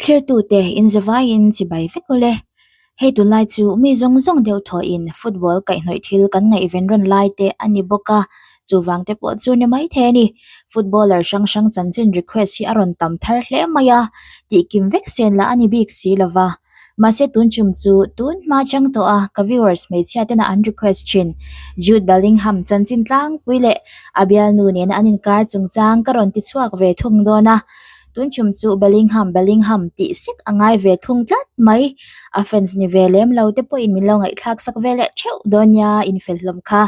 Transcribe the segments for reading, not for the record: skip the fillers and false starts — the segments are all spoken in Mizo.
Thlirtute inzavaiin chibai vek ule. Hei tunlai chu mi zawng zawng deuh thawhin football kaihhnawih thil kan ngaihven rawn lai te a ni bawk a, chuvang te pawh chu ni maithei a ni. Footballer hrang hrang chanchin request hi a rawn tam thar hle mai a, tihkim vek sen lah a ni bik si lova. Mahse tun chum chu tun hma chang tawh a ka viewers hmeichhia tena an request thin Jude Bellingham chanchin tlangpui leh a bialnu nena an inkar chungchang ka rawn ti chhuak ve thung dawn a. Tun chum chu Bellingham Bellingham tih sek a ngai ve thung tlat mai. A fans ni ve lem lo te pawhin min lo ngaihthlak sak ve leh theuh dawn nia infel hlawm kha.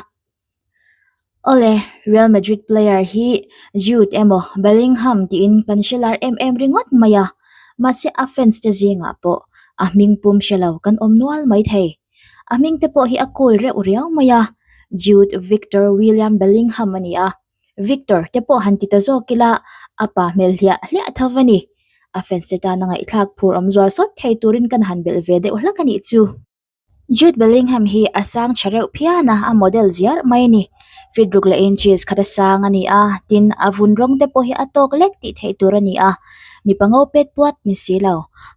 Awle, Real Madrid player hi Jude emaw Bellingham tiin kan hre lar em em ringawt mai a, mahse a fans te zingah pawh a hming pum hre lo kan awm nual mai thei. A hming te pawh hi a cool reuh riau mai a, Jude Victor William Bellingham a ni a, Victor te pawh han ti ta zawk ila a pa hmel hliah hliah tho a ni. A fans te tana ngaihthlak phur awm zual sawt thei turin kan han belh ve deuh hlak a nih chu. Jude Bellingham hi a sang tha reuh phian a, a model ziar mai a ni. Feet ruk leh inches khat a sang a ni a, tin a vun rawng te pawh hi a tawk lek tih theih tur a ni a. Mipa ngo pet puat ni si lo,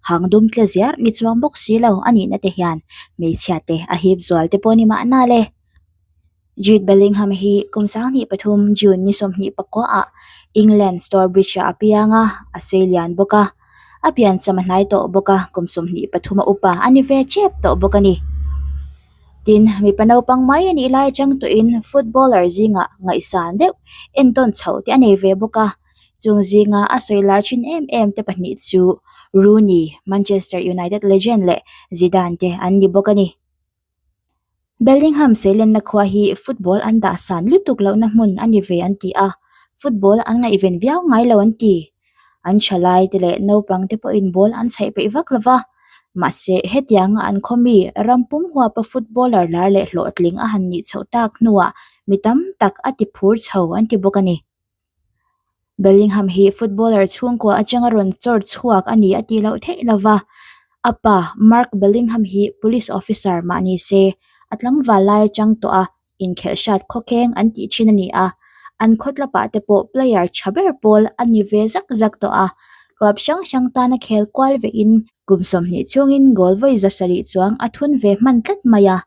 hang dum tle ziar ni chuang bawk si lo a nihna te hian hmeichhia te a hip zual te pawh ni mahna le. Jude Bellingham hi kum 23 June ni 24 ah England Stourbridge ah a piang a, a sei lian bawk a. A piancham a hnai tawh bawk a, kum 23 a upa a ni ve chep tawh bawk a ni. Tin, mipa naupang mai a nih lai atang tawhin footballer zingah ngaihsan deuh entawn chhoh te a nei ve bawk a. Chung zinga a sawi lar thin em em te pahnih chu Rooney, Manchester United legend leh Zidane te an ni bawk a ni. Bellingham seilenna khua hi football an dah san lutuk lohna hmun a ni ve an ti a, football an ngaihven viau ngai lo an ti. An thalai te leh naupang te pawhin ball an chhaih peih vak lo va, mahse hetianga an khaw mi ram pum huapa footballer lar leh hlawhtling a han nih chhoh tak hnuah mi tam tak a ti phur chho an ti bawk a ni. Bellingham hi footballer chhungkua atanga rawn chawr chhuak a ni a tih loh theih lo va, a pa Mark Bellingham hi police officer mah ni se a tlangval lai atang tawh a inkhelh hrat khawkheng an tih thin a ni a, an khawtlapah te pawh player tha ber pawl a ni ve zak zak tawh a, club hrang hrang tana khel kual vehin kum 20 chhungin goal vawi 700 chuang a thun ve hman tlat mai a,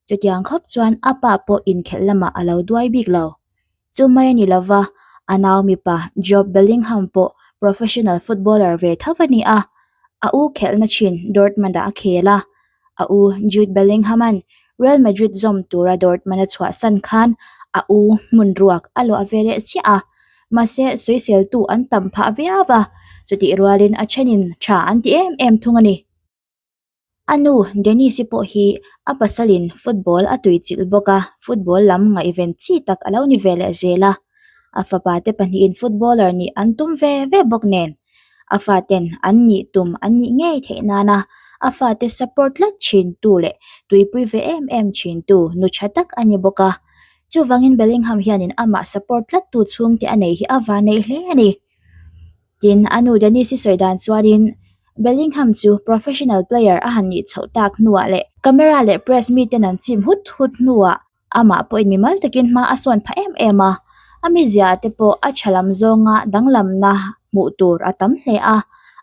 chutiang khawp chuan a pa pawh inkhelh lamah a lo duai bik lo. Chu mai a ni lo va, a nau mipa Jobe Bellingham pawh professional footballer ve tho a ni a, a u khelhna thin Dortmund-ah a khel a. A u Jude Bellingham-a'n Real Madrid zawm tura Dortmund a chhuahsan khan a u hmun ruak a luah ve leh chiah a, mahse sawiseltu an tam phah viau a, chutih rualin a thenin tha an ti em em thung a ni. A nu Denise-i pawh hi a pasalin football a tuichilh bawk a, football lam ngaihven chi tak a lo ni ve leh zel a. A fapa te pahnihin footballer nih an tum ve ve bawk nen, a faten an nih tum an nih ngei theih nana a fate support tlat thintu leh tuipui ve em em thintu nu tha tak a ni bawk a. Chuvangin Bellingham hianin amah support tlattu chhungte a nei hi a vanneih hle a ni. Tin, a nu Denise-i sawi dan chuanin Bellingham chu professional player a han nih chhoh tak hnuah leh camera leh press miten an chim hut hut hnuah amah pawhin mimal takin hma a sawn phah em em a, a mizia te pawh a tha lam zawnga danglamna hmuh tur a tam hle a,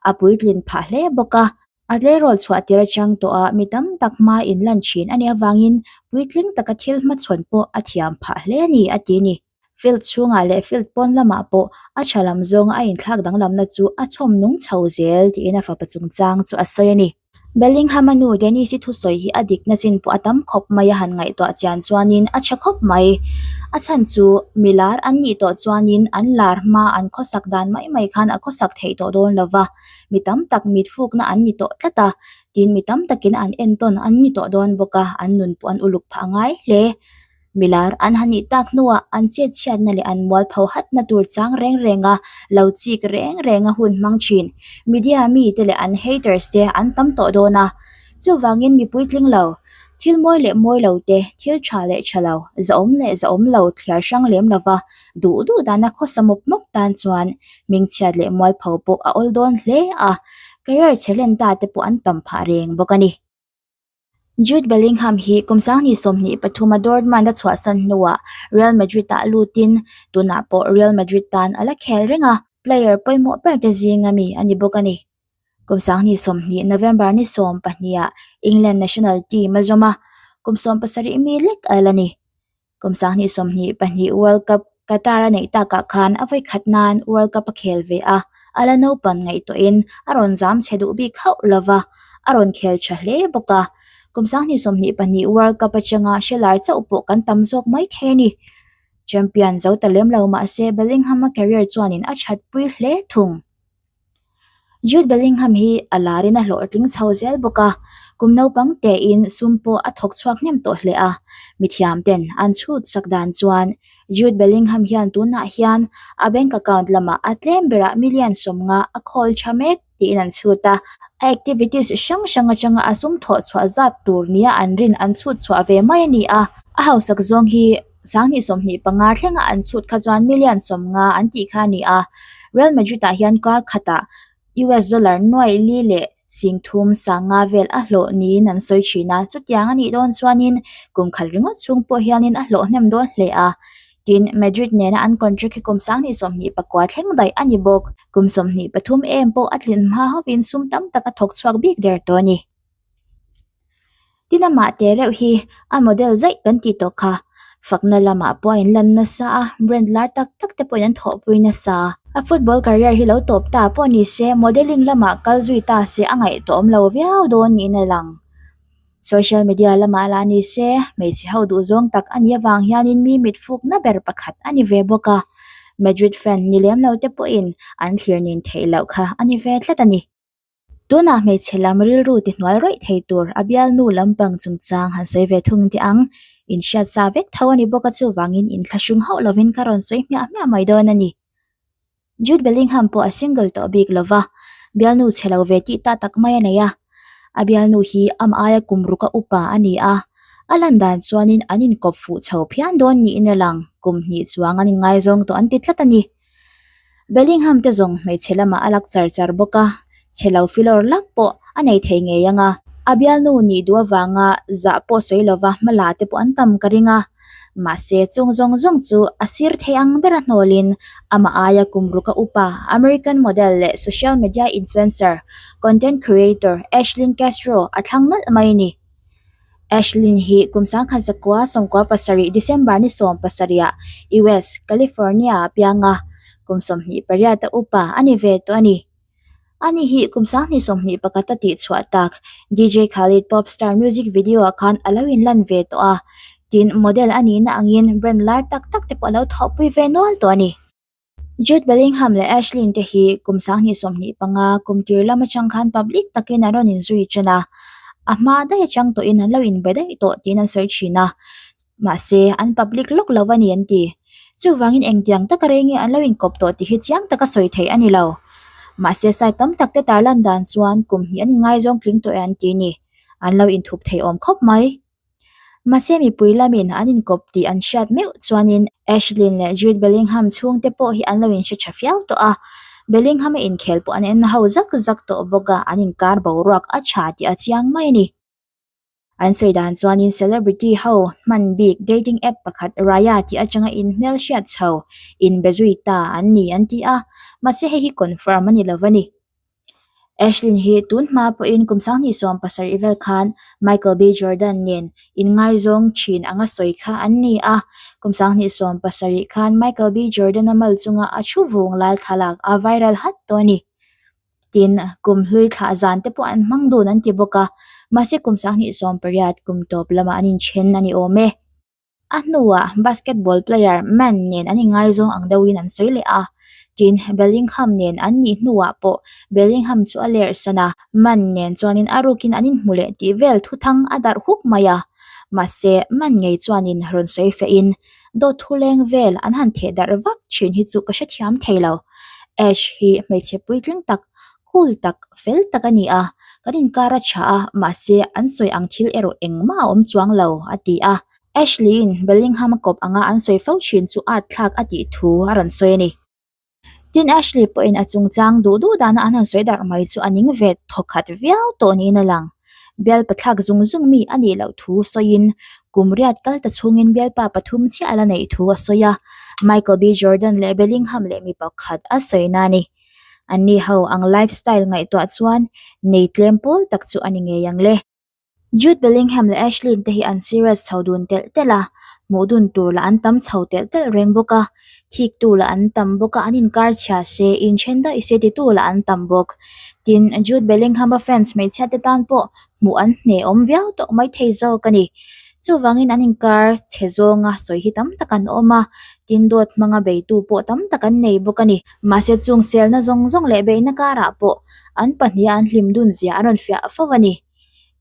a puitlin phah hle bawk a. A tleirawl chhuah tir atang tawh a mi tam tak hma inlan thin a nih avangin puitling taka thil hmachhawn pawh a thiam phah hle a ni a ti a ni. Field chhungah leh field pawn lamah pawh a tha lam zawnga a inthlak danglamna chu a chhawm nung chho zel tiin a fapa chungchang chu a sawi a ni. Bellingham-a nu Denise-i thusawi hi a dikna chin pawh a tam khawp mai a han ngaihtuah chian chuanin a tha khawp mai. A chhan chu mi lar an nih tawh chuanin an lar hma an khawsak dan mai mai khan a khawsak theih tawh dawn lo va, mi tam tak mitfukna an ni tawh tlat a, tin mi tam takin an entawn an ni tawh dawn bawk a, an nun pawh an uluk phah ngai hle. Milar an han nih tak hnuah an chetchhiatna leh an mualpho hatna tur chang reng renga lo chik reng renga hun hmang thin. Media mite leh an haters te an tam tawh dawn a. Chuvangin mipui tling lo, thil mawi leh mawi lo te, thil tha leh tha lo, zahawm leh zahawm lo thliar hrang lem lova duh duh dana khawsa mawp mawp tan chuan hmingchhiat leh mualpho pawh a awl dawn hle a, career chhe hlen ta te pawh an tam phah reng bawk a ni. Jude Bellingham hi kum 2023 a Dortmund a chhuahsan hnuah Real Madrid ah lutin tunah pawh Real Madrid tan a la khel reng a, player pawimawh ber te zinga mi a ni bawk a ni. Kum 2020 November ni 12 ah England national team a zawm a, kum 17 mi lek a la ni. Kum 2022 World Cup Qatar a neih takah khan a vawikhat nan World Cup a khel ve a, a la naupan ngaihtuahin a rawn zam chhe duh bik hauh lova, a rawn khel tha hle bawk a. Kum 2022 World Cup atanga hre lar chauh pawh kan tam zawk mai thei a ni. Champion zo ta lem lo mahse Bellingham-a career chuanin a thatpui hle thung. Jude Bellingham hi a larin a hlawhtling chho zel bawk a, kum naupang tein sum pawh a thawk chhuak hnem tawh hle a. Mithiam ten an chhut sak dan chuan Jude Bellingham hian tunah hian a bank account lamah a tlem berah million 50 a khawl tha mek tiin an chhut a. A activities hrang hrang atanga a sum thawh chhuah zat tur nia an rin an chhut chhuah ve mai a ni a. A hausak zawng hi 2025 thlenga an chhut kha chuan million 50 an tih kha a ni a. Real Madrid ah hian kar khatah US dollar nuaih li leh 30 sanga vel a hlawh niin an sawi thin a. Chutiang a nih dawn chuanin kum khat ringawt chhung pawh hianin a hlawh hnem dawn hle a. Tin, Madrid nena an contract hi kum 2029 thleng daih a ni bawk. Kum 23 em pawh a tlin hma hovin sum tam tak a thawk chhuak bik der tawh a ni. Tin amah teh reuh hi a model zaih kan tih tawh kha. Fakna lamah pawh a inlan nasa a, brand lar tak tak te pawhin an thawhpui nasa. A football career hi lo tawp ta pawh ni se, modelling lamah kal zui ta se a ngaihtuahawm lo viau dawn niin a lang. Social media lamah lah ni se, hmeichhe ho duhzawng tak a nih avang hianin mi mit fukna ber pakhat a ni ve bawk a. Madrid fan ni lem lo te pawhin an thlir nin theih loh kha a ni ve tlat a ni. Tunah hmeichhe lam rilru ti hnual rawih thei tur a bialnu lampang chungchang han sawi ve thung teh ang. Inhriat sa vek tho a ni bawk a chuvangin inthlahrung hauh lovin ka rawn sawi hmiah hmiah mai dawn a ni. Jude Bellingham pawh a single tawh bik lova, bialnu chhe lo ve tih ta tak mai a nei a. A bialnu hi amah aia kum ruka upa a ni a, a lan dan chuanin an inkawp fuh chho phian dawn niin a lang, kum hnih chuang an inngaizawng tawh an ti tlat a ni. Bellingham te zawng hmeichhe lamah a lak char char bawk a, chhe lo filawr lak pawh a nei thei ngei ang a. A bialnu nih duh avanga zah pawh sawi lova hmala te pawh an tam ka ring a. Mahse chung zawng zawng chu a sir thei ang bera hnawlin amah aia kum ruka upa American model leh social media influencer, content creator Ashlyn Castro a thlang nalh mai a ni. Ashlyn hi kum 1997 December ni 17 ah US, California ah a piang a, kum 28 a upa a ni ve tawh a ni. Ani hi kum 2021 a tihchhuah tak DJ Khaled Popstar music video ah khan a lo inlan ve tawh a, tin model a nihna angin brand lar tak tak te pawh a lo thawhpui ve nual tawh a ni. Jude Bellingham leh Ashlyn te hi kum 2025 kum tir lam atang khan public takin an rawn inzui ṭan a, a hma daih atang tawhin an lo inbe daih tawh tiin an sawi ṭhin a, mahse an public lawk lo a ni an ti. Chuvangin engtiang taka rei nge an lo inkawp tawh tih hi chiang taka sawi theih a ni lo. Mahse site tam tak te tarlan dan chuan kum hnih an inngaizawng tling tawh e an ti ni. An lo inthup thei awm khawp mai. Mahse mipui lamin an inkawp tih an hriat meuh chuanin Ashlyn leh Jude Bellingham chhungte pawh hi an lo inhre tha fiau tawh a, Bellingham-a inkhel pawh an en ho zak zak tawh bawk a, an inkar boruak a tha tih a chiang mai a ni. An sawi dan chuanin celebrity ho hman bik dating app pakhat Raya tih atanga inhmel hriat chho inbe zui ta an ni an ti a, mahse hei hi confirm a ni lo va ni. Ashlyn hi tun hma pawhin kum 2017 vel khan Michael B. Jordan nen inngaizawng thin anga sawi kha an ni a. Kum 2017 khan Michael B. Jordan-a mal chunga a thu vung lai thlalak a viral hat tawh a ni. Tin, kum hlui thlah zan te pawh an hmang dun an ti bawk a, mahse kum 2018 kum tawp lamah an inthen a ni awm e. A hnuah basketball player Mann nen an inngaizawng ang deuhin an sawi leh a, tin Bellingham nen an nih hnuah pawh Bellingham chu a ler san a, Mann nen chuanin a rukin an inhmu leh tih vel thuthang a darh huk mai a. Mahse, Mann ngei chuanin rawn sawi fehin dawt thu leng vel an han theh darh vak thin hi chu ka hrethiam thei lo. Ash hi hmeichhe puitling tak, cool tak, fel tak a ni a, kan inkar a tha a, mahse an sawi ang thil erawh engmah a awm chuang lo, a ti a. Ashley-in Bellingham a kawp anga an sawi fo thin chu at thlak a tih thu a rawn sawi a ni. Tin, Ashley pawhin a chungchang duh duh dana an han sawi darh mai chu a ning ve thawkhat viau tawh niin a lang. Bialpa thlak zung zung mi a nih loh thu sawiin kum riat kal ta chhungin bialpa pathum chiah a la neih thu a sawi a, Michael B. Jordan leh Bellingham leh mi pakhat a sawina a ni. Anni ho ang lifestyle ngaihtuah chuan nei tlem pawl tak chu a ni ngei ang le. Jude Bellingham leh Ashley te hi an serious chho dun telh telh a, hmuh dun tur lah an tam chho telh telh reng bawk a, thiktu lah an tam bawk a, an inkar chhia se, inthen daih se titu lah an tam bawk. Tin, Jude Bellingham-a fans hmeichhia te tan pawh hmuh an hnehawm viau tawh maithei zawk a ni. Chuvangin an inkar chhe zawnga sawi hi tam tak an awm a, tin dawt hmanga beitu pawh tam tak an nei bawk a ni. Mahse chung selna zawng zawng leh beihna karah pawh an pahniha an hlim dun zia an rawn fiah fo a ni.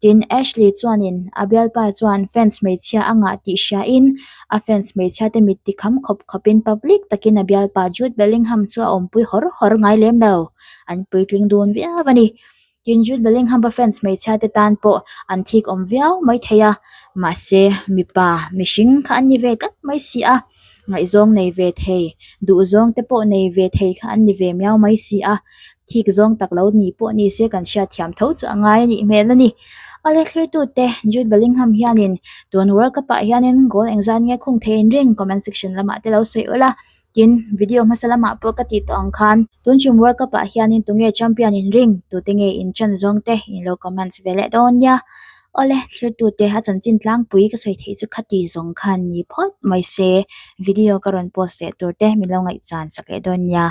Tin, Ashley chuanin a bialpa chuan fans hmeichhia a ngah tih hriain a fans hmeichhia te mit ti kham khawp khawpin public takin a bialpa Jude Bellingham chu a awmpui hawr hawr ngai lem lo. An puitling dun viau a ni. Tin, Jude Bellingham-a fans hmeichhia te tan pawh an thik awm viau mai thei a, mahse mipa mihring kha an ni ve tlat mai si a, ngaihzawng nei ve thei, duhzawng te pawh nei ve thei kha an ni ve miau mai si a, thik zawng tak lo ni pawh ni se kan hriat thiam tho chu a ngai a nih hmel a ni. Awle thlirtute, Jude Bellingham hianin tun World Cup ah hianin goal engzat nge khung thei in ring comment section lamah te lo sawi ula. Tin, video hmasa lamah pawh ka tih tawh ang khan tun ṭum World Cup ah hianin tunge champion in ring, tute nge in ṭan zawng te in lo comment ve leh dawn nia. Awle, thlirtute a chanchin tlangpui ka sawi theih chu khati zawng khan ni phawt mai se, video ka rawn post leh tur te min lo ngaihchan sak leh dawn nia.